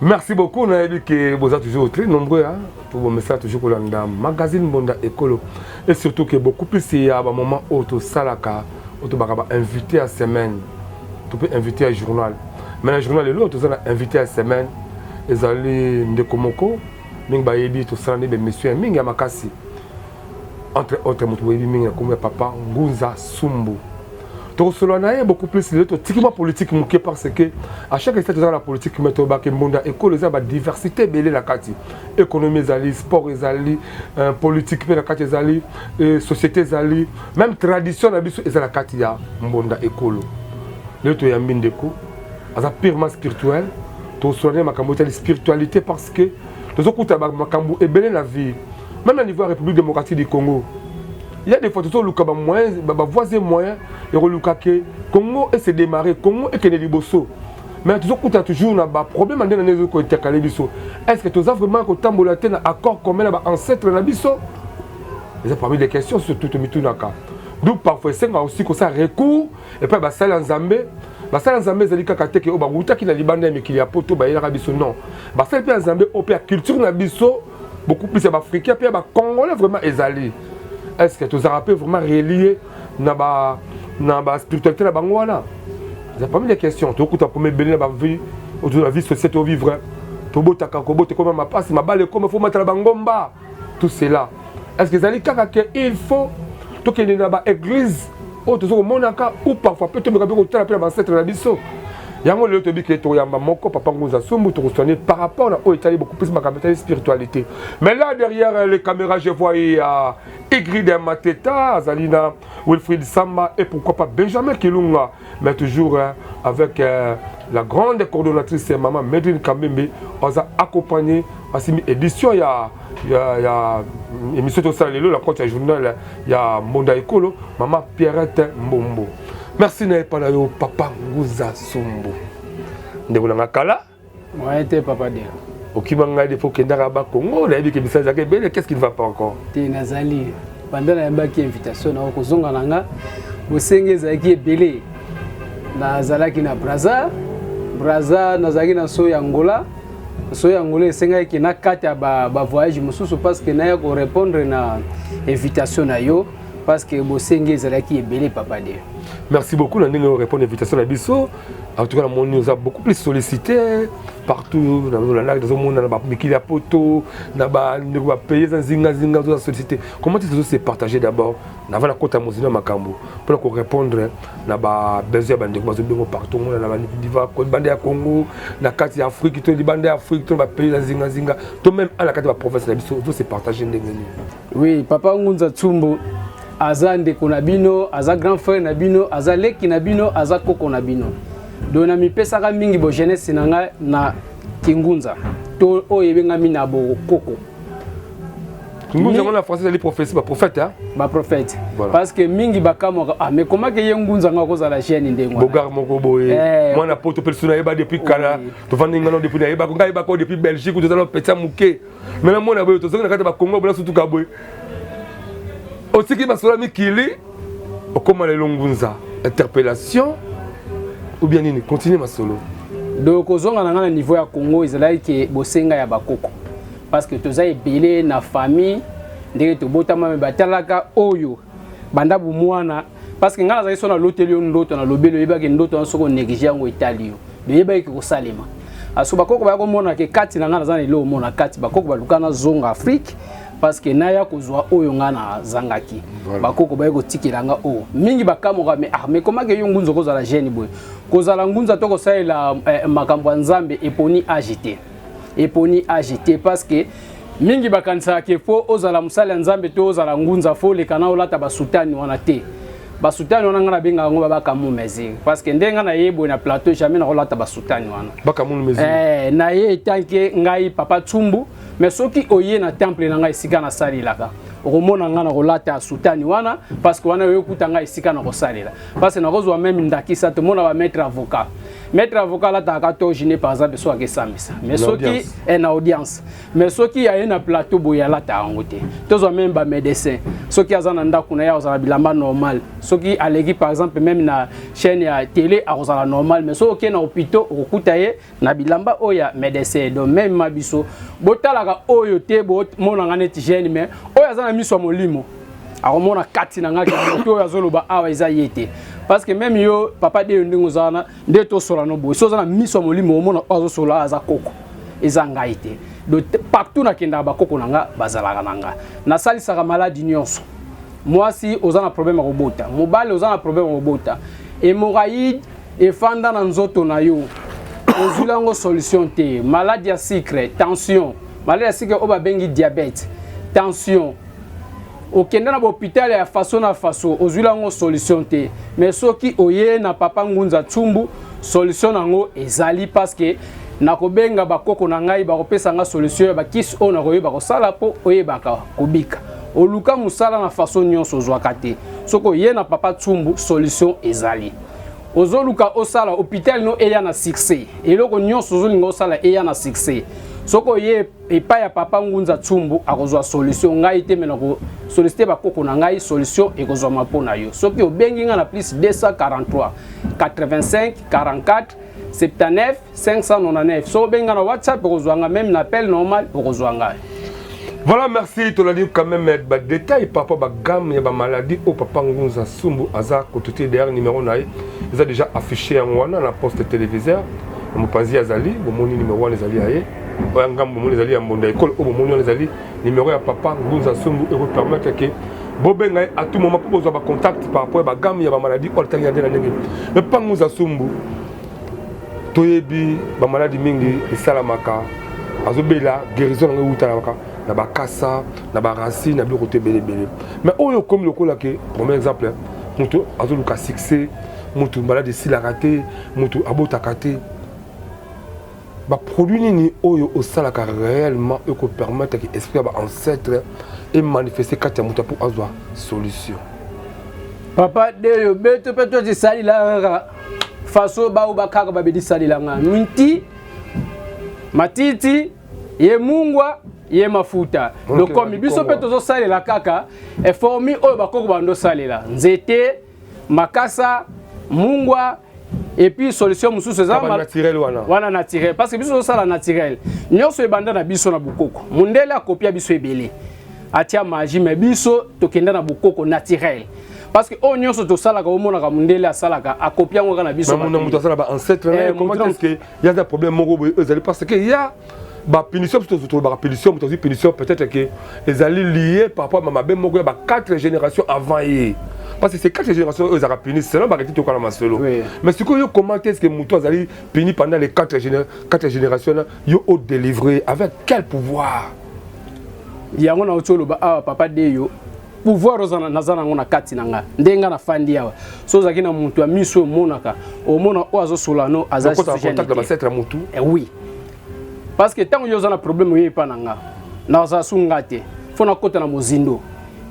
Merci beaucoup. Nayebi ke boza toujours très nombreux, hein. Tobomesa toujours kolanda magazine Mbonda Ekolo et surtout que beaucoup plus ya bamoment oyo tosalaka, oyo tobaka bainvité ya semaine to mpe invité ya journal. Mais na journal lelo, toza na invité ya semaine, ezali ndeko moko mingi bayebi. Tosala nde baémission ya mingi ya makasi, entre autres moto boyebi mingi na kombo ya papa Ngunza Sumbu. Tokosolola na ye beaucoup plus lelo. Totiki mwa politique moke parce que à chaque instant tozala na politique, mais tobake Mbonda Ekolo eza badiversité ebele na kati. Économie ezali, sport ezali, politique mpe na kati ezali, société ezali, même tradition na biso eza na kati ya Mbonda Ekolo. Lelo toyambi ndeko aza purement spirituel. Tosolola makambo etali spiritualité parce que tozokuta makambo ebele na vie, même na niveau ya République démocratique du Congo. Il y a des fois tozoluka bamoyen, bavoies et moyens ya koluka ke Congo ese démarrer, Congo ekende liboso, mais tozokuta toujours na baproblème ya ndenge na ndenge ezokointercaler biso. Est ce que toza vraiment kotambola te na accord commun na baancêtre na biso? Eza parmi les questions surtout tomitunaka. Donc parfois esengaka aussi kosala recours epai basali ya Nzambe. Basali ya Nzambe ezali kaka te ke oyo bawutaki na libanda ya mikili ya Poto bayelaka biso. Non, basali mpe ya Nzambe oyo mpe ya culture na biso, beaucoup plus ya baafricain mpe ya bacongolais vraiment ezali. Est ce que tozalaka mpe vraiment relié na baspiritualité na bango wana? Eza parmi les questions tokuta pome ebele na bavie, na vie sociale tovivre. Tobotaka, kobota ekoma mapasi, mabala ekoma fo matala bangomba, tout cela. Est ce que ezali kaka ke il faut tokende na baéglise oyo toza komonaka, ou parfois mpe tomeka mpe kotala mpe na bancêtre na biso? Yango lelo toyebi ke toyamba moko papa Ngunza Sumbu. Tokoswane par rapport na oyo etali beaucoup plus makambo etali spiritualité. Mais là, derrière les caméras, je vois ya Igride Mateta, azali na Wilfried Samba et pourquoi pas Benjamin Kilunga, mais toujours, hein, avec la grande coordonnatrice maman Medrine Kambembe, aza accompagné, asimi édition ya émission tosala lelo na compte ya journal ya Mbonda Ekolo, mama Pierrette Mbombo. Merci na ye mpa na yo, papa Nguza Sumbu, ndeko na nga kala. Moyen te, papa de. Okima ngai defo, okendaka Bakongo, nayebi ke misala ezalaka ebele. Qu'est ce qui ne va pas encore? Te, nazali banda nayambaki invitation na kozonga na nga, bosenge ezalaki ebele. Nazalaki na Braza, Braza nazalaki na so ya Angola. So ya Angola esengaki na kati ya bavoyage mosusu parce que naya korépondre na invitation na yo, parce que bosenge ezalaki ebele, papa de. Merci beaucoup na ndenge orépondre invitation na biso. En tout cas, namoni oza beaucoup plus sollicité partout. Nazolandaka, tozomona na bamikili ya Poto, na bandeko bapays eza nzingazinga, oza sollicité. Comment ti tozo se partager d'abord nava na kota mozili ya makambo mpona korépondre na babesoin ya bandeko bazobengo partout, omona na libanda ya Congo, na kati ya Afrique to libanda ya Afrique to na bapays eza nzingazinga to même na kati ya baprovince na biso, ozo se partager ndenge nini? Oui, papa Ngunza Tsumbu aza ndeko na bino, aza grand frère na bino, aza leki na bino, aza koko na bino. Donc namipesaka mingi bo jeunesse na ngai na kingunza to oyo ebengami na bokoko. Ngunza yango na français ezali prophétie, baprophète, hein? Baprophète. Voilà. Parce que mingi bakamwaka: ah, mais komaki ye ngunza ngo akozala jeune ndenge wana? Bogar moko boye. Mwana Poto mpe lisusu nayeba depuis kala. Tovandi ngano depuis, nayebako ngai, yebako depuis Belgique, tozala petit ya moke. Mais namona boye tozongi na kati ya Bakongo bola, sutuka boye otiki masolo ya mikili, okóma lelo ngunza. Interpellation ou bien nini? Continue masolo. Donc kozonga na ngai na niveau ya Congo ezalaki ke bosenga ya bakoko, parce que toza ebele na famille ndenge tobotama, me batalaka oyo banda bomwana, parce que ngai nazalaki so naloteli yo ndoto, nalobeli, oyebaki ndoto wana, soki onéglige yango etali yo, oyebaki kosalema. Aso bakoko baya komona ke kati na ngai naza na eloko omona kati. Bakoko baluka nazonga Afrique parce que naya kozwa oyo ngai nazangaki. Bakoko baye kotikela nga oyo mingi bakamwaka: mais ah, mais komaki yo ngunza kozala jeune boye? Kozala ngunza to kosalela makambo ya Nzambe eponi age te, eponi age te, parce que mingi bakanisaka ke fo ozala mosali ya Nzambe to ozala ngunza, fo oleka na olata basutani wana te. Basutani wana, ngai nabengaka yango babaka mesure, parce que ndenge ngai naye boye na plateau, jamais nakolata basutani wana. Bakamunu mesure. Na ye etanke ngai papa Tsumbu, mais soki oye na temple na ngai esika nasalelaka, okomona ngai na kolata sutani wana, parce que wana oyokuta ngai esika na kosalela. Parce que nakozwa même ndakisa, tomona bamaître avocat. Maître avocat alataka toge ne par exemple soki akesambisa, mais soki eh, na audience, mais soki aye na plateau boye, alataka yango te. Tozwa même bamédecin, soki aza na ndako na ye, akozala bilamba normal. Soki aleki par exemple même na chaîne ya télé, akozala normal, mais soki okei na hôpital, okokuta ye na bilamba oyo ya médecin. Donc même ma biso botalaka oyo te, bomonanga neti jeune, mais oyo aza na miso ya molimo akomona kati na ngai moto oyo azoloba awa eza ye te. Parce que même yo, papa de yo, ndenge oza wana nde tosola no boye, so oza na miso ya molimo, omona oyo azosola aza koko, eza ngai te. Donc partout nakendaka, bakoko na nga bazalaka na nga. Nasalisaka maladi nyonso. Mwasi oza na problème ya kobota, mobali oza na problème ya kobota, hémorroïde efanda na nzoto na yo, ozwili yango solution te, maladi ya sucre, tension, maladi ya sucre oyo babengi diabète, tension, okende na bahôpital ya faso na faso, ozwili yango solution te. Mais soki oye na papa Ngunza Tsumbu, solution nango ezali, parce que nakobenga bakoko na ngai, bakopesa nga solution ya bakisi oyo nakoyeba kosala mpo oyebaka kobika. Oluka mosala na faso nyonso, ozwaka te. Soki oye na papa Tsumbu, solution ezali. Ozoluka osala hôpital no eya na succès, eloko nyonso ozolinga osala eya na succès, soki oye epai ya papa Ngunza Tsumbu, akozwa solution. Ngai te, me nakosollicite bakoko na ngai, solution ekozwama mpo na yo. Soki obengi ngai na +243 85 44 79 599, soki obengi ngai na WhatsApp, okozwa nga. Même na appel normal, okozwa ngai. Voilà, merci. Tolandi quand même ba détail par rapport à gamme ya ba maladie au papa Ngunza Sumbu aza côté. Derrière numéro na ye eza déjà affiché yango wana na poste téléviseur na mopanzi azali. Bomoni numéro wana ezali ya ye. Oyo ngambo bomoni ezali ya Mbonda Ekolo. Oyo bomoni wana ezali numéro ya papa Ngunza Sumbu. Ekopermettre ke bobenga ye à tout moment mpo bozwa bacontact par rapport ya bagamme ya bamaladie oyo atangi ya nde na ndenge. Mais papa Ngunza Sumbu, toyebi bamaladi mingi esalamaka, azobela, guérison nango ewutalaka na bakasa, na baracine, na biloko te ebele ebele. Mais oyo okomi lokola ke premier exemple, moto azoluka succès, moto maladi esilaka te, moto abotaka te, baproduit nini oyo osalaka réellement ekopermettre ke esprit ya baancêtre emanifeste kati ya moto mpo azwa solution? Papa Deyo, beto mpe totisalila kaka faso bao bakaka babedisalelanga minti matiti ye mungwa ye mafuta. Donc comme biso mpe tozosalela kaka eformi oyo bakoko bandosalela, nzete, makasa, mungwa, et puis solution mosusu eza naturel wana. Wana naturel, parce que biso tozosala naturel nyonso ebanda na biso na bokoko. Mundele akopia biso ebele, atia magie, mais biso tokenda na bokoko naturel, parce que oyo nyonso tosalaka, omonaka mundele asalaka, akopia yango kaka na biso. Moto asala baancêtre, comment est-ce que y a un problème moko boye ezali? Parce que ya bapunition, biso tolobaka punition, moto azwi punition, peut-être que ezali lié par rapport à mabe moko ya ba quatre générations avant ye, parce que c'est quatre générations oyo ezalaka puni selon baketi tokala masolo. Mais sikoyo yo, comment est-ce que moto azali puni pendant les quatre générations na yo odélivrer avec quel pouvoir? Yango nauti oloba awa, papa Deyo, pouvoir oza naza nango na kati na nga. Ndenge nga nafandi awa, so ozalaki na moto ya miso omonaka, omona oyo azosola no aza. Motu. Oui, parce que ntango yo oza na problème, oye epa na nga, nazala su nga te, fo nakɔta na mozindo.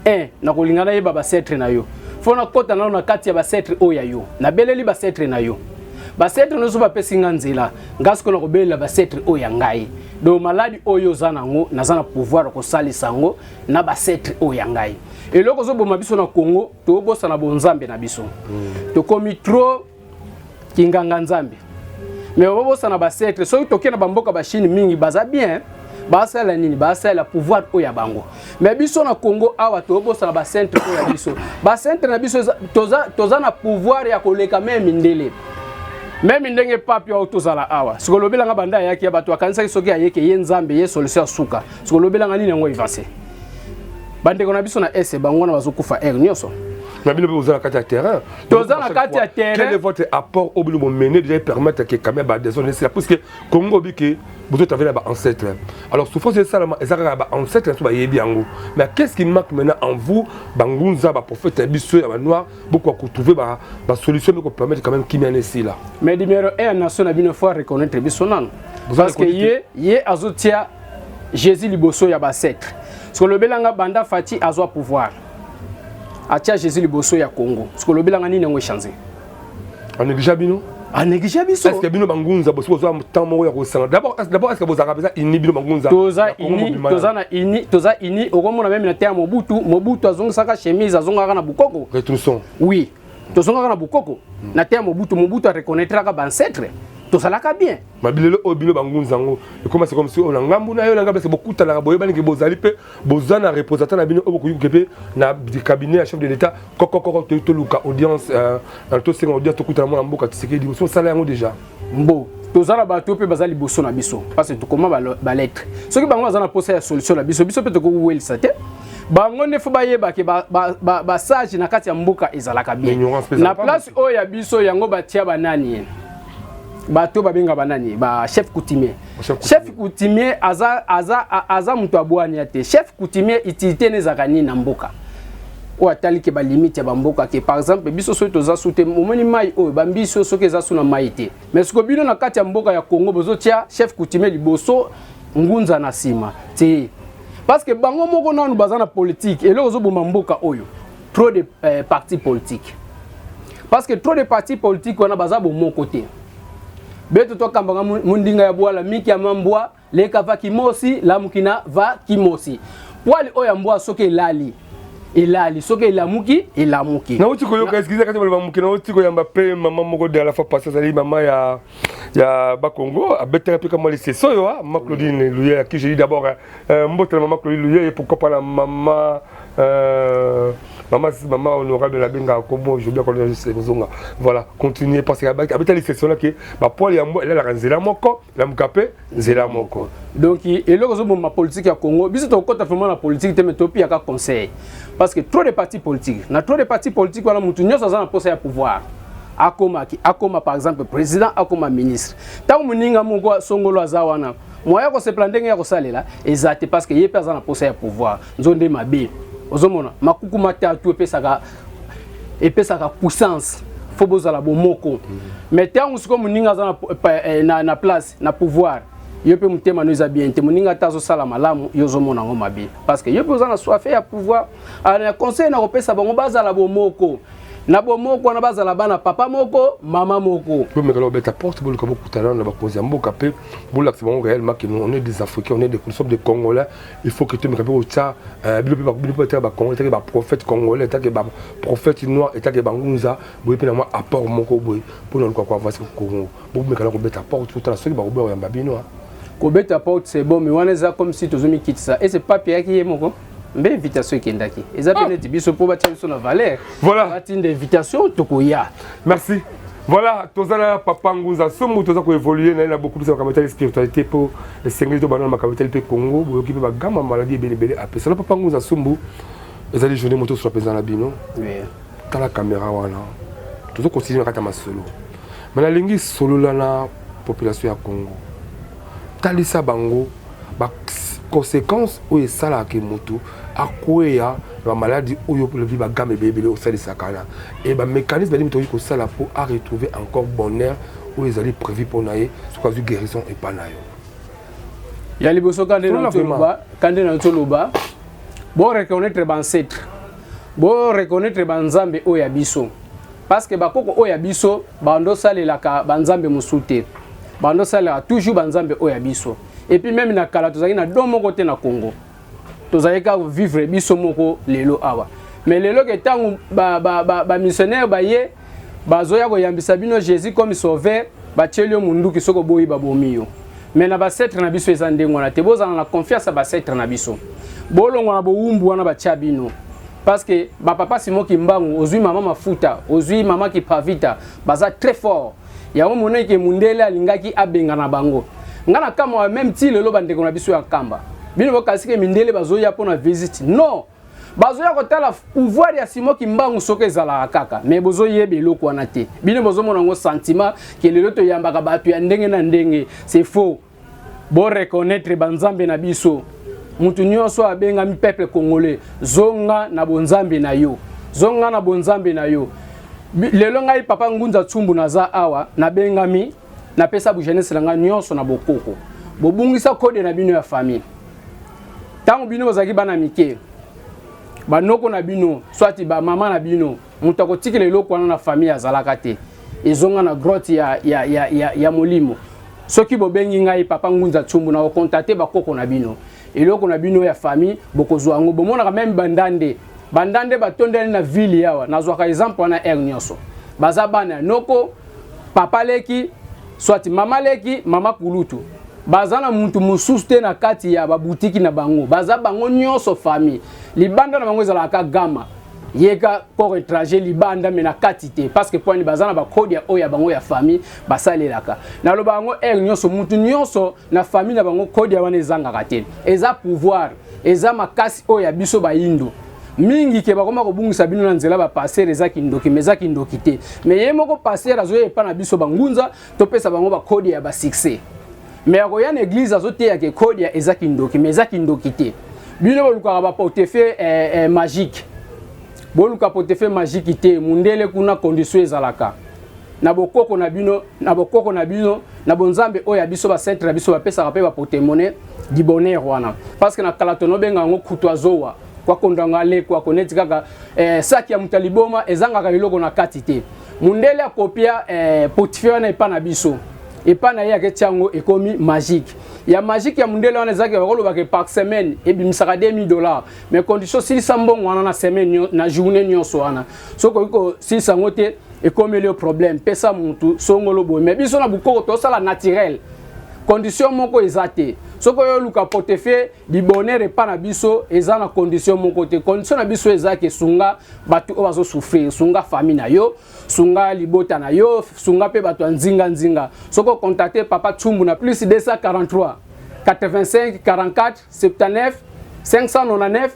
Un, nakolinga nayeba baancêtre na yo, fo nakɔta nano na kati ya baancêtre oyo ya yo. Nabeleli baancêtre na yo, baancêtre nyonso bapesi nga nzela, nga sikoyo nakobelela baancêtre oyo ya ngai. Donc maladi oyo oza nango, naza na pouvoir kosalisa yango na baancêtre oyo ya ngai. Eloko ozoboma biso na Congo, tobosana bonzambe na biso. Tokomi trop kinganga nzambe, mais babosana baancêtre. Soki tokei na bamboka bachine mingi, baza bien, basalela nini? Basalela pouvoir oyo ya bango. Mais biso na Congo awa, tobosana baancêtre oyo ya biso. Baancêtre na biso toza na pouvoir ya koleka même mindele, même ndenge papi oyo tozala awa. Sikoyo olobelanga, banda ayaki ya bato akanisaki soki ayeke ye nzambe, ye solution ya suka. Sikoyo olobelanga nini yango avance? Bandeko na biso na ese, bango wana bazokufa aire nyonso. Na bino mpe boza na kati ya terrain. Toza na kati ya terrain. Quel est votre apport oyo bino bomene déjà permettre que quand même badésordre esila? Puisque Congo obi ke bozotravele na baancêtre, alors souffrance esalama eza kaka baancêtre na biso bayebi yango. Mais qu'est-ce qui manque maintenant en vous, bangunza, baprophète ya biso ya banoir, bokoka kotrouver basolution mpe kopermettre quand même kimia na esila? Mais numéro 1 ya nation na bino, faut reconnaître biso nano, parce que ye azotia Jésus liboso ya baancêtre. Soki olobelanga, banda Fati azwa pouvoir, atia Jésus liboso ya Congo, soki olobelanga nini yango echange? Anéglige bino. Anéglige biso. Est ce que bino bangunza bosi bozwa temps moko ya kosanga? D'abord, est ce que bozalaka mpenza uni, bino bangunza? Toza uni, toza na uni, toza uni. Okomona même na te ya Mobutu, Mobutu azongisaka chemise, azongaka na bukoko. Retroussons. Oui, tozongaka na bukoko. Na te ya Mobutu, Mobutu areconnaîtraka baancêtre, tozalaka bien. Mabilelo oyo bino bangunza yango ekoma, c'est comme si oyo na ngambu na yo na ngambu ese bokutanaka, boyebani ke bozali mpe boza na représentant na bino oyo bokoki koke mpe na cabinet ya chef de l'État kokokoko, toluka audience, tosenga audience, tokutana mwana mboka Tshisekedi. Mosi osala yango déjà? Mbo toza na bato mpe baza liboso na biso, parce que tokoma balettre. Soki bango baza na posa ya solution na biso, biso mpe tokowelisa te. Bango nde fo bayeba ke basage na kati ya mboka ezalaka bien. Na place oyo ya biso yango batia banani ye, bato babenga banani, ba chef coutumier. Chef coutumier aza moto abwania te. Chef coutumier, utilité ne ezalaka nini na mboka? Oyo atali ke balimite ya bamboka, ke par exemple biso soki toza su te, omoni mai oyo bambisi oyo soki eza su na mai te. Mais siko bino na kati ya mboka ya Congo bozotia chef coutumier liboso, ngunza na nsima te, parce que bango moko nanu baza na politique. Eloko ozoboma mboka oyo, trop de parti politique, parce que trop de parti politique wana baza bomoko te. Beto tokambanga mundinga ya bwala miki ya mambwa leka va kimosi lamukina va kimosi poili oyo ya mbwa, soki elali elali, soki elamuki elamuki. Nauti koyoka, excuse, kati baloba moke, nauti koyamba mpe mama moko de la fois passée, azali mama ya Bakongo, abetaka mpe kamwa lisese oyo, mama Claudine Luye, à qui je dis d'abord mbote na mama Claudine Luye, et pourquoi pas na mama honorable nabengaka kombo aujourd'hui akolozonga. Voilà, continuer, parce que abeta lisese wana ke bapoile ya mbwa elalaka nzela moko, elamuka mpe nzela moko. Donc eloko ozoboma politique ya Congo, biso tokokɔta vraiment na politique te, mais topiyaka conseil, parce que trop de partis politiques, na trop de partis politiques wana, mutu nyonso aza na posa ya pouvoir, akomaki akoma par exemple président, akoma ministre. Ntango moninga moko songolo aza wana, moya kosepela ndenge ya kosalela eza te, parce que ye mpe aza na posa ya pouvoir. Nzo nde mabe ozomona makuku matatu epesaka puissance. Fo bozala bomoko. Mais ntango sikoyo moninga aza na place na pouvoir, yo mpe motema no eza bien te. Moninga ata azosala malamu, yo ozomona yango mabe, parce que yo mpe oza na soif ya pouvoir. Na conseil na kopesa bango, bazala bomoko. Na bomoko wana, bazala bana papa moko, mama moko. Bomekala kobeta porte, boluka bokutana na bakonzi ya mboka mpe bolakisa bango réellement que nous, on est des Africains, on est des nous sommes des Congolais. Il faut que tomeka mpe kotya bino mpe, bino mpe etaka Bacongolais, etake baprophète congolais, etake baprophète noir, etake bangunza boye, mpe na mwa apport moko boye mpona luka koavance Congo. Bomekala kobeta porte, totala soki bakoboya koyamba bino. Kobeta porte, c'est bon, mais wana eza comme si tozomikitisa. Ese pape eyaki ye moko mbe invitation ekendaki, eza mpe neti biso mpo batia biso na valeur. Voilà. Batinda invitation, tokoya. Merci. Voilà, toza na papa Ngunza Somo, toza koévolue na ye na beaucoup plus makambo etali spiritualité, mpo esengeli tobanda na makambo etali mpe Congo. Boyoki mpe bagama maladi ebele ebele apesala papa Ngunza Sumbu. Ezali journée moto osula mpenza na bino. Tala caméra wana, tozokontinue na kati ya masolo, me nalingi solola na population ya Congo. Talisa bango baconséquence oyo esalaka moto akweya na bamaladi oyo lobi, bagame ebele ebele osalisaka na e bamécanisme nini tokoki kosala mpo aretrouver encore bonheur oyo ezali prévu mpo na ye soki azwi guérison epa na yo. Ya liboso, kande na toloba, boreconnaître baancêtre, boreconnaître banzambe oyo ya biso, parce que bakoko oyo ya biso bandosalelaka banzambe mosusu te, bandosalelaka toujours banzambe oyo ya biso. Et puis même na kala, tozalaki na don moko te na Congo, tozalaki kaka vivre biso moko. Lelo awa, mais lelo ke ntango bamissionnaire ba baye, bazoya koyambisa bino Jésus comme sauveur, batieli yo munduki, soki oboyi babomi yo. Mais na baancêtre na biso eza ndenge wana te. Bozala na confiance ya baancêtre na biso, bolongwa na bowumbu wana batia bino, parce que bapapa Simon Kimbangu, ozwi mama Mafuta, ozwi mama Kipavita, baza très fort. Yango monaki mundele alingaki abengana bango. Nga na kamwa, même ti lelo bandeko na biso ya Nkamba, bino bokasike mindele bazoya mpo na visite. Non, bazoya kotala pouvoir ya Simon Kimbangu soki ezalaka kaka. Mais bozoyeba eloko wana te. Bino bozomona yango sentiment ke lelo toyambaka bato ya ndenge na ndenge. C'est faux. Boreconnaître banzambe na biso. Mutu nyonso abengami peuple congolais, zonga na bonzambe na yo, zonga na bonzambe na yo. Lelo ngai papa Ngunza Tsumbu naza awa, nabengami, napesa bujeunesse na ngai nyonso na bokoko. Bobungisa code na bino ya famille. Ntango bino bozalaki bana mike, banoko na bino, swati bamama na bino, moto akotikela eloko wana na famille azalaka te. Ezonga na grotte ya molimo. Soki bobengi ngai Papa Ngunza Tsumbu, na kocontacter bakoko na bino, eloko na bino ya famille bokozwa yango. Bomonaka même bandande, bandande batondani na ville awa. Nazwaka exemple wana aire nyonso, baza bana ya noko, papa leki, soit mama leki, mama kulutu. Baza na mutu mosusu te na kati ya babutiki na bango, baza bango nyonso famille. Libanda na bango ezalaka gama yeka corps étranger libanda, mais na kati te, parce que poani baza na bacode ya oyo ya bango ya famille basalelaka. Naloba yango aire nyonso, mutu nyonso na famille na bango, code ya wana ezangaka te. Eza pouvoir, eza makasi oyo ya biso bayindo mingi ke bakoma kobungisa bino na nzela. Bapasteur eza kindoki, mais eza kindoki te. Mais ye moko pasteur azoya epa na biso bangunza, topesa bango bacode ya basuccès, mais akoya na église azoteya ke code ya eza kindoki, mais eza kindoki te. Bino bolukaka baportefeuille magique, boluka portefeuille magique te. Mundele kuna condition ezalaka na bokoko na bino, na bokoko na bino, na bonzambe oyo ya biso, bacentre na biso bapesaka mpe baportemonnaie du bonheur wana, parce que na kala tonobenga yango kutu azowa kwakondanga alekwa koneti kaka saki ya moto ya liboma ezangaka eloko na kati te. Mundele akopia portefeuille wana epa na biso, epa na ye aketia yango, ekomi magique. Ya magique ya mundele wana ezalaki bakolobaka par semaine ebimisaka 2000 $, mais condition silisa mbongo wana na semaine, na journée nyonso wana. Soki okoki kosilisa yango te, ekomeli yo problème, pesa mutu songolo boye. Mais biso na bukoko tosala naturel, condition moko eza te. Soki oyo oluka portefeuille du bonheur epa na biso, eza na condition moko te. Condition na biso eza ke sunga bato oyo bazosouffrir, sunga famille na yo, sunga libota na yo, sunga mpe bato ya nzinga nzinga. Soki ocontacte Papa Tsumbu na +243 85 44 79 599,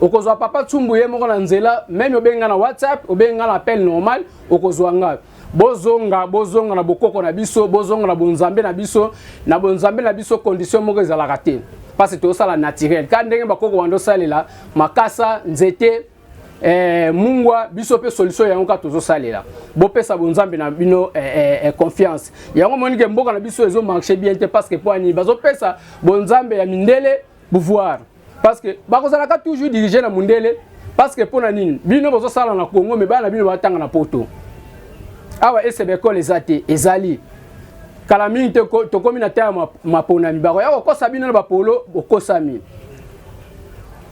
okozwa Papa Tsumbu ye moko na nzela. Même obenga na WhatsApp, obenga na appel normal, okozwa nga. Bozonga, bozonga na bokoko na biso, bozonga na bonzambe na biso. Na bonzambe na biso condition moko ezalaka te, parce tozosala naturel ka ndenge bakoko bando osalela makasa, nzete, mungwa. Biso mpe solution yango kaka tozosalela. Bopesa bonzambe na bino confiance. Yango monike mboka na biso ezomarche bien te, parce que po ani bazopesa bonzambe ya mindele pouvoir, parce que bakozalaka toujours dirigé na mundele. Parce que mpo na nini bino bozosala na Congo, mais bana na bino batanga na poto awa? Esebe ekole eza te, ezali kala mingi te. Tokomi na ta ya maponami, bakoya kokosa bino na bapolo, bokosami.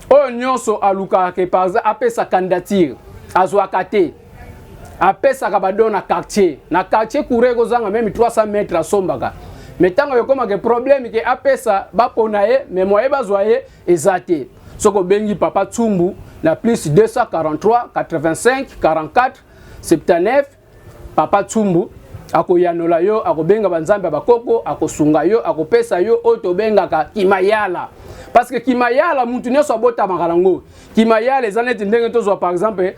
Oyo nyonso alukaka ke par exemple apesa candidature, azwaka te, apesaka badon na quartier, na quartier courant ekozanga même 300 mètres, asombaka. Mais ntango ekomaka problème ke apesa bapona ye, mais moye bazwa ye eza te. Soki obengi Papa Tsumbu na +243 85 44 79, Papa Tsumbu akoyanola yo, akobenga banzambe ya bakoko, akosunga yo, akopesa yo oyo tobengaka kimayala, parce que kimayala mutu nyonso abotamaka nango. Kimayala eza neti ndenge tozwa par exemple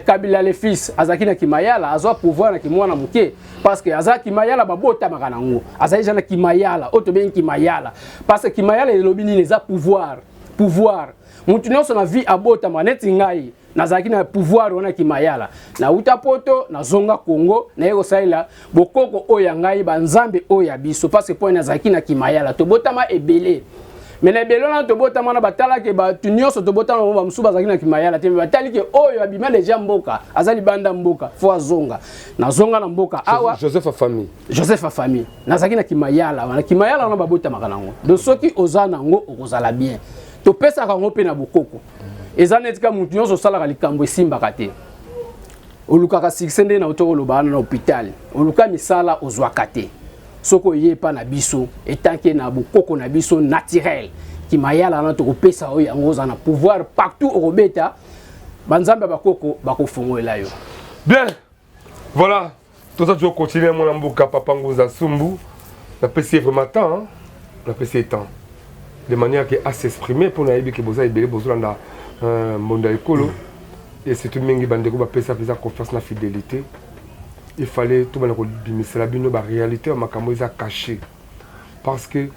Kabila le fils, azalaki na kimayala, azwa pouvoir na kimwana moke, parce que aza kimayala, babotamaka nango, azali ja na kimayala oyo tobengi kimayala. Parce que kimayala elobi nini? Eza pouvoir. Pouvoir mutu nyonso na vie abotama. Neti ngai nazalaki na pouvoir wana kimayala, nauta poto, nazonga Congo, naye kosalela bokoko oyo ya ngai, banzambe oyo ya biso, parce que mpo nazalaki na kimayala. Tobotama ebele, mais na ebele wana tobotama na batalaki bato nyonso tobotama bango, bamosusu bazalaki na kimayala te, mais batali ke oyo abima deja mboka, aza libanda mboka, fo azonga. Nazonga na mboka awa. Joseph Afami. Joseph Afami, nazalaki na kimayala wana. Kimayala wana babotamaka nango, donc soki oza nango okozala bien. Topesaka yango mpe na bokoko. Eza neti ka motu nyonso osalaka likambo esimbaka te, olukaka succès nde na oto koloba wana na hôpital, oluka misala ozwaka te. Soki oye epa na biso etanke na bokoko na biso naturel, kimayala wana tokopesa oyo yango, oza na pouvoir partout okobeta, banzambe ya bakoko bakofongolela yo. Bien, voilà, toza toujours continuer. Mwana mboka Papa Ngunza Sumbu, napesi ye vraiment temps, napesi ye temps de manière ke as'exprimer, mpo nayebi ke boza ebele bozolanda Mbonda Ekolo, et surtout mingi bandeko bapesa mpenza confiance na fidélité. Il fallait tobanda kobimisela bino baréalité ya makambo eza caché, parce que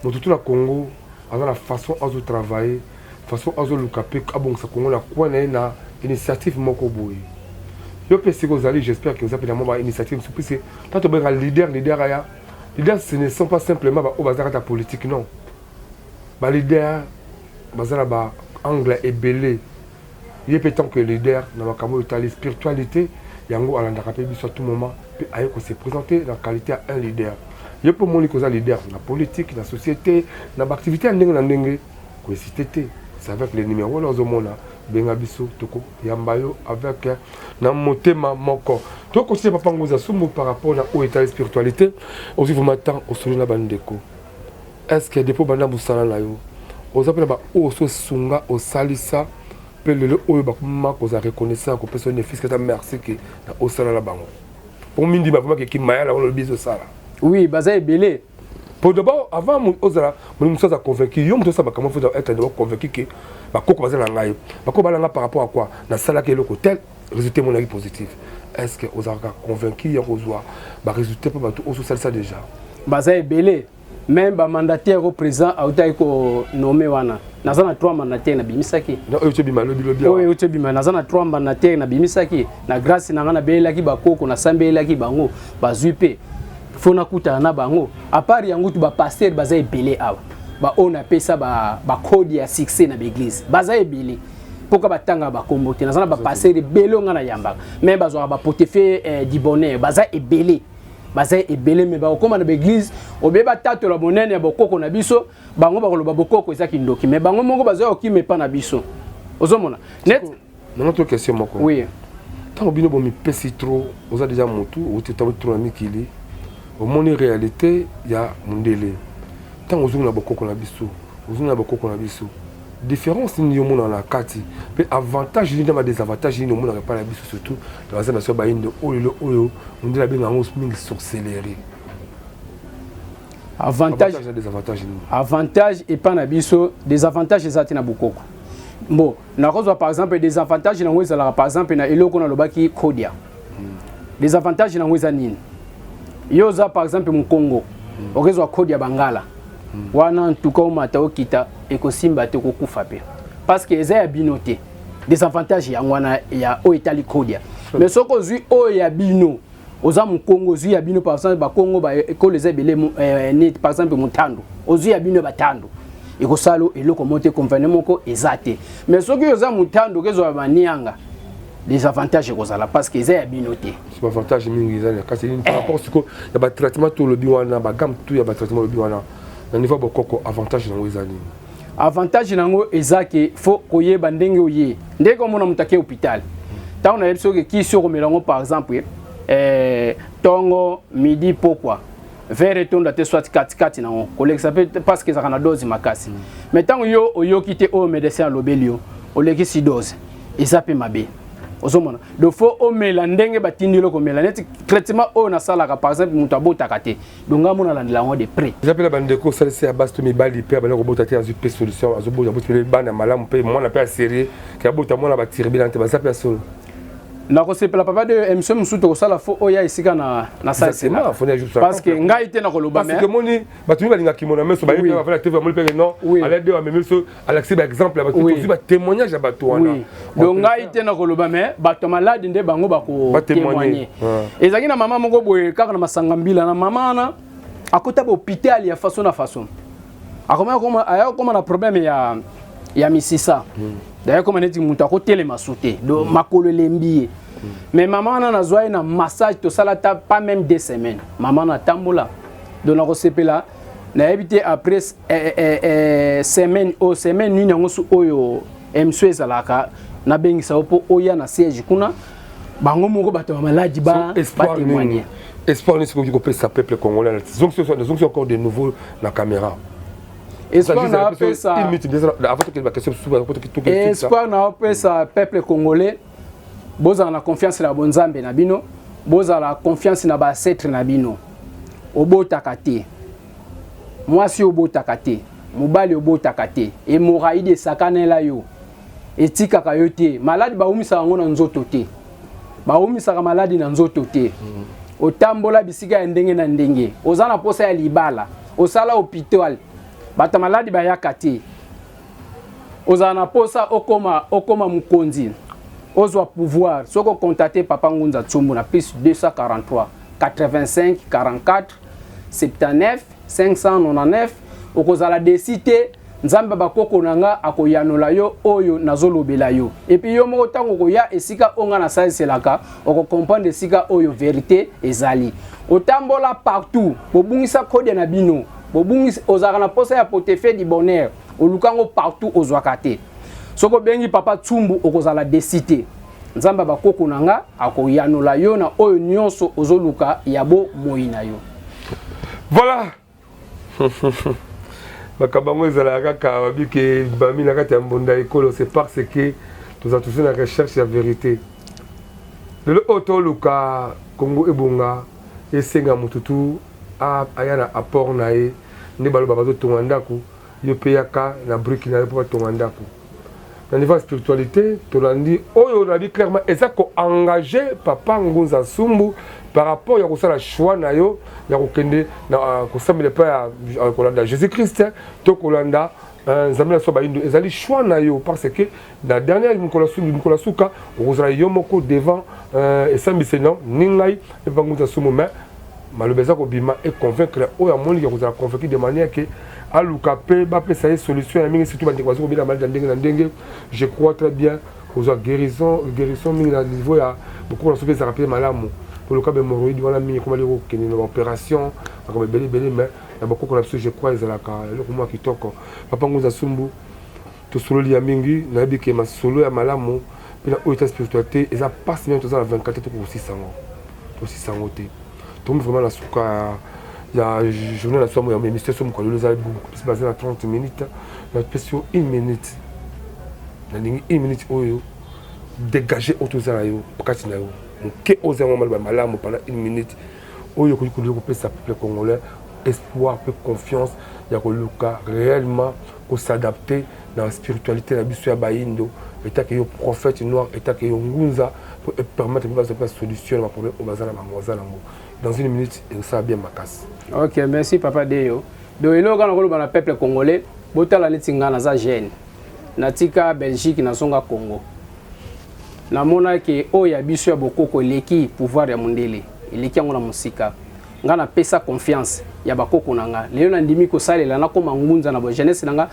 moto tu na Congo aza na façon azotravailler, façon azoluka mpe abongisa Congo na coin na ye na initiative moko boye. Yo mpe sikoyo ozali, j'espère que oza mpe na mwa bainitiative mosusu, puisque tant tobengaka leader, leader aya leader, ce ne sont pas simplement baoyo baza kati ya politique, non. Baleader baza na baangle ebele. Ye mpe tant que leader na makambo oyo etali spiritualité, Yango alandaka mpe biso à tout moment, mpe aye kose présenter na qualité ya un leader. Ye mpo omoni koza leader na politique, na société, na baactivité ya ndenge na ndenge, kohésiter te. C'est avec le numéro wana ozomona, benga biso, tokoyamba yo avec na motema moko. Tokotie papa Nguza Sumbu par rapport na oyo etali spiritualité. Ozwi vraiment temps, osoli na bandeko. Est ce que depuis banda mosala na yo, oza mpe na baoyo oso osunga, osalisa, mpe lelo oyo bakoma kozala reconnaissant, kopesa yo ne fût-ce que ata merci ke na osala na bango, po mindima vraiment ke kimayala wana olobi ezosala? Oui, baza ebele. Po d'abord, avant ozala molingi mosusu aza convaincu, yo moto osala makambo, faut être d'abord convaincu ke bakoko baza na ngai, bakoko balanga par rapport à quoi nasalaki eloko tel, résultat emonaki positif. Est ce que ozalaka convaincu ya kozwa barésultat mpe bato oyo osalisa déjà? Baza ebele. Même bamandataire au président autaki konommer wana, naza na trois mandataire nabimisaki. Oyo tobima lobi lobi? Oyo tobima, naza na trois mandataire nabimisaki na grâce na ngai. Nabelelaki bakoko, nasambelelaki bango, bazwi mpe. Fo nakutana na bango. À part yango tu, bapasteur baza ebele awa, baoyo napesa bacode ya succès na baeglise baza ebele. Mpoka batangaka bakombo te. Naza na bapasteur ebele oyo ngai nayambaka, mais bazwaka baportefeuille du bonheur. Baza ebele, baza ebele, mais bakokóma na baeglise obe batatola monene ya bokoko na biso. Bango bakoloba bokoko eza kindoki, mais bango moko baza kokima epa na biso. Ozomona net. Nanga to question moko. Oui. Ntango bino bomipesi trop, oza déjà motu outi otambi trop na mikili, omoni réalité ya mondele. Ntango ozongi na bokoko na biso, ozongi na bokoko na biso, différence nini omonaka na kati, mpe avantage nini na badésavantage nini omonaka epai na biso, surtout na baza na biso bayindo, oyo lelo oyo mondele abenga yango mingi sorcellerie? Avantage na désavantage nini? Avantage epai na biso, désavantage eza te na bokoko. Bon, nakozwa par exemple désavantage nango ezalaka par exemple na eloko nalobaki, kodia. Désavantage nango eza nini? Yo oza par exemple mokongo, okozwa kode ya bangala wana, ntuka omata okita, ekosimba te, okokufa mpe, parce que eza ya bino te. Désavantage yango wana ya oyo etali kodia. Mais soki ozwi oyo ya bino, oza mokongo, ozwi ya bino, par exemple bakongo, ekolo eza ebele, neti par exemple motando, ozwi ya bino ya batando, ekosala eloko moko te, convene moko eza te. Mais soki oza motando, okezwa banianga, désavantage ekozala parce que eza ya bino te. Avantage mingi eza na kasi par rapport siko ya batraitement to olobi wana, bagamme tout ya batraitement olobi wana na niveau ya bokoko, avantage nango eza nini? Avantage nango eza ke faut koyeba ndenge oye, ndenge omona moto ake hôpital. Ntango nayebi soki kisi okomela yango, par exemple ntongo, midi, pokwa, verre etonda te, soit katikati nango, kolekisa mpe, parce que ezalaka na dose makasi. Mais ntango yo oyoki te oyo médecin alobeli yo, olekisi dose, eza mpe mabe. Ozomona, donc faut omela ndenge batindi yo komela. Neti traitement oyo nasalaka, par exemple moto abotaka te, donc ngai mona alandela yango de près. Eza mpe na bandeko osalisi ya basi to mibali mpe abandi kobota te, azwi mpe solution, azobota, aboti mpe bana malamu, mpe mwana mpe aserie ke abota mwana batiribila te, baza mpe ya solo? Nakosepela, papa, de émission mosusu tokosala, fo oya esika na nasalisela, parce que ngai te nakoloba. Parce que moni bato mingi balingaka kimona meso, bayebi bafala te, bamoni mpe non, alade amemi biso, alakisi baexemple ya bato, tozwi batémoignage ya bato wana. Donc ngai te nakoloba, mais bato ya maladi nde bango bakotémoigne. Ezalaki na mama moko boye kaka na masanga mbila. Na mama wana akota bahôpital ya façon na façon, aya kokoma na problème ya misisa. D'ailleurs koma neti moto akotelema su te, do makolo elembi ye. Mais mama wana nazwa ye na massage, tosala ta pas même 2 semaines, mama wana atambola. Donc nakosepela, nayebi te après semaine oyo, semaine nini yango su oyo émission ezalaka, nabengisa yo mpo oya na siège kuna, bango moko bato ya maladi batémoigne. Espoir nini soki kopesa peuple congolais? Zongisi encore de nouveau na caméra. Espoir na opesa, espoir na opesa peuple congolais: bozala na confiance na bonzambe na bino, bozala confiance na baancêtre na bino. Obotaka te, mwasi obotaka te, mobali obotaka te, hémorroïde esakanela yo, etikaka yo te, maladi baumisaka yango na nzoto te, baumisaka maladi na nzoto te. Otambola bisika ya ndenge na ndenge, oza na posa ya libala, osala hôpital, bato maladi bayaka te. Ozala na posa okoma mokonzi, ozwa pouvoir, soki ocontacte papa Ngunza Tsumbu na +243 85 44 79 599, okozala déçu te. Nzambe bakoko na nga akoyanola yo oyo nazolobela yo. Et puis yo moko ntango okoya esika oyo nga nasaliselaka, okocomprendre esika oyo vérité ezali. Otambola partout, bobungisa kode na bino, bobungisa. Ozalaka na posa ya portefeuille du bonheur, oluka yango partout, ozwaka te. Soki obengi papa Tsumbu, okozala déçu te. Nzambe bakoko na nga akoyanola yo na oyo nyonso ozoluka ya bomoi na yo. Voilà, makambo yango ezalaka kaka babike bami na kati ya mbonda ekolo. C'est parce que toza toujours na recherche ya vérité. Lelo oyo toluka Kongo ebonga, esenga motu tu aya na apport na ye. Nde baloba bazotonga ndako, yo mpe yaka na brique na yo mpo batonga ndako. Na niveau ya spiritualité, tolandi oyo nabi clairement, eza koengage papa Ngunza Nsumbu par rapport ya kosala choix na yo ya kokende na kosambela epai ya kolanda Jésus Christ to kolanda Nzambe na so bayindo. Ezali choix na yo, parce que na dernière mokolo, mokolo suka, okozala yo moko devant esambiseli ni ngai epa Ngunza Nsumbu. Mais maloba eza kobima e convaincre oyo amoniki kozala convaincu de manière ke aluka mpe bapesa ye solution ya mingi, surtout bandeko baza kobela maladi ya ndenge na ndenge. Je crois très bien kozwa guérison mingi na niveau ya bokoko na so mpe ezalaka mpe malamu. Koluka bahémorroïde wana mingi ekomali kokende na baopération, makambo ebele ebele, mais na bokoko na biso, je crois ezalaka eloko mwa kitoko. Papa Ngunza Sumbu, tosololi ya mingi. Nayebi ke masolo ya malamu mpe na oyo eta spiritualité eza mpasi mingi. Toza na 24, tokokosisa yango, tosisa yango te. Tokomi vraiment na suka ya journée na biso ya émission. So mokolo eza basé na 30 minutes, napesi yo une minute. Nalingi une minute oyo dégage oyo toza na yo kati na yo moke, oza yango maloba malamu pendant une minute oyo okoki kolingi kopesa peuple congolais espoir mpe confiance ya koluka réellement kos'adapter na spiritualité na biso ya bayindo, etake yo prophète noir, etake yo ngunza, po epermettre mpe bazwa mpe solution na baproblème oyo baza na bango, baza nango. Dans une minute, ekosala bien makasi. Ok, merci papa Deyo. Donc eloko kaka nakoloba na peuple congolais, botala neti ngai naza jeune, natika Belgique, nazonga Congo, namonaki oyo ya biso ya bokoko eleki pouvoir ya mondele, eleki yango na mosika. Ngai napesa confiance ya bakoko na nga. Lelo nandimi kosalela, nakóma ngunza na bojeunesse na nga.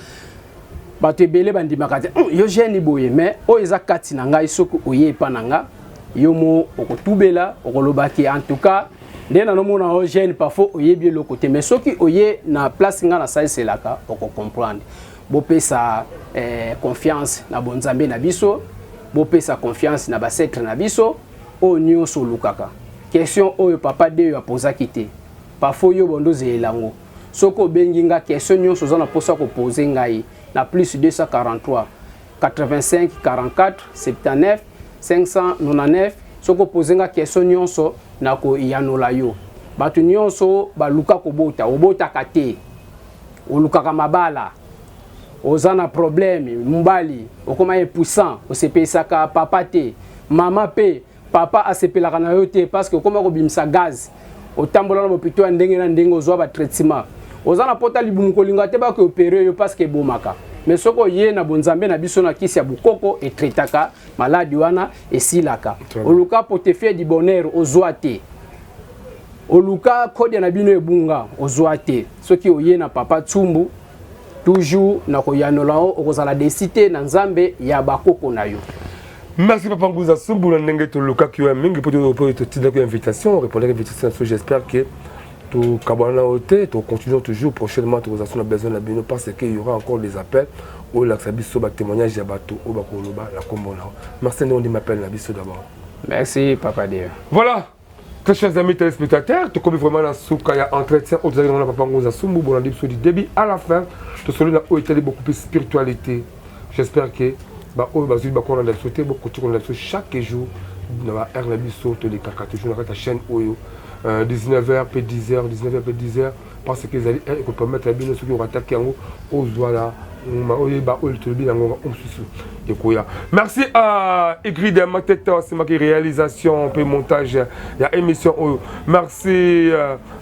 Bato ebele bandimaka te, yo jeune boye, mais oyo eza kati na ngai. Soki oye epa na nga, yo mo okotubela, okolobaki en tout cas nde nanomona yo jeune, parfois oyebi eloko te. Mais soki oye na place nga nasaliselaka, okocomprendre. Bopesa confiance na bonzambe na biso, bopesa confiance na baancêtres na biso. Oyo nyonso olukaka, question oyo papa Deyo apozaki te, parfois yo bondo ozelela yango. Soki obengi nga, question nyonso oza na mposa kopose ngai na plus 243 85 44 79 599, soki opose nga question nyonso, nakoyanola yo. Bato nyonso baluka kobota, obotaka te, olukaka mabala, oza na problème, mobali okoma impuissant, osepelisaka papa te, mama mpe papa asepelaka na yo te parce que okoma kobimisa gaz, otambola na bopito ya ndenge na ndenge, ozwa batraitement, oza na pota libumu, kolinga te bakoopérer yo parce que ebomaka. Mais soki oye na bonzambe na biso, na kisi ya bokoko, etraitaka maladi wana, esilaka. Oluka portefeuille du bonheur, ozwa te, oluka kode na bino ebunga, ozwa te. Soki oye na papa Tsumbu, toujours na koyanola o, okozala déçu te na Nzambe ya bakoko na yo. Merci papa Nguza Sumbu na ndenge tolukaki yo ya mingi mpo totindaki invitation, répondaki invitation na biso. J'espère que tokabwana na yo te, tocontinue toujours. Prochainement tokozala so na besoin na bino, parce que il y aura encore des appels oyo olakisa biso batémoignage ya bato oyo bakoloba na nkombo na yo. Merci ndenge ondimi appel na biso d'abord. Merci papa Dio. Voilà, très chers amis téléspectateurs, tokomi vraiment na suka ya entretien oyo tozalaki nango na papa Ngunza Sumbu. Bolandi biso du début à la fin, tosoli na oyo etali beaucoup plus spiritualité. J'espère que baoyo bazwi bakolanda biso te, bokoki kolanda biso chaque jour na baheure na biso. Tolekaka toujours na kati ya chaîne oyo 19h pe 10h, 19h pe 10h, parce que ezali heure ekopermettre bino, soki okataki yango, ozwa na oyeba oyo tolobi na ngonga oyo mosusu ekoya. Merci à Ingrid Mateta asimaki réalisation mpe montage ya émission oyo. Merci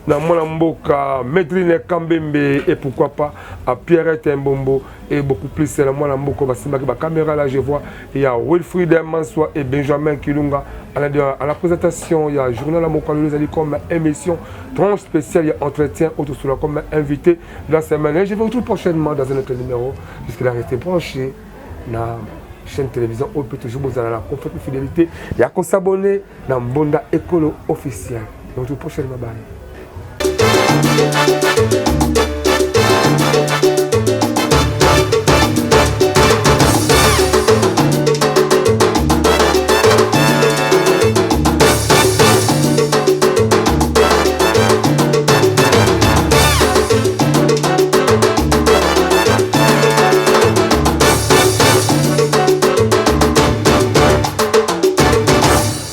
na mwana mboka Medrine Kambembe et pourquoi pas à Pierrette Mbombo et beaucoup plus na mwana mboka basimbaki bacaméra. Là je vois, il y a Wilfried Manswa et Benjamin Kilunga à la présentation. Il y a journal à mokolo ezali comme émission tranche spéciale, il y a entretien autour comme invité de la semaine et je vous retrouve prochainement dans un autre numéro. moko. Jusque là, restez branché na chaîne télévision oyo mpe toujours bozala na confiance mpe fidélité ya kos'abonner na Mbonda Ekolo Officiel. Donc prochainement, bye.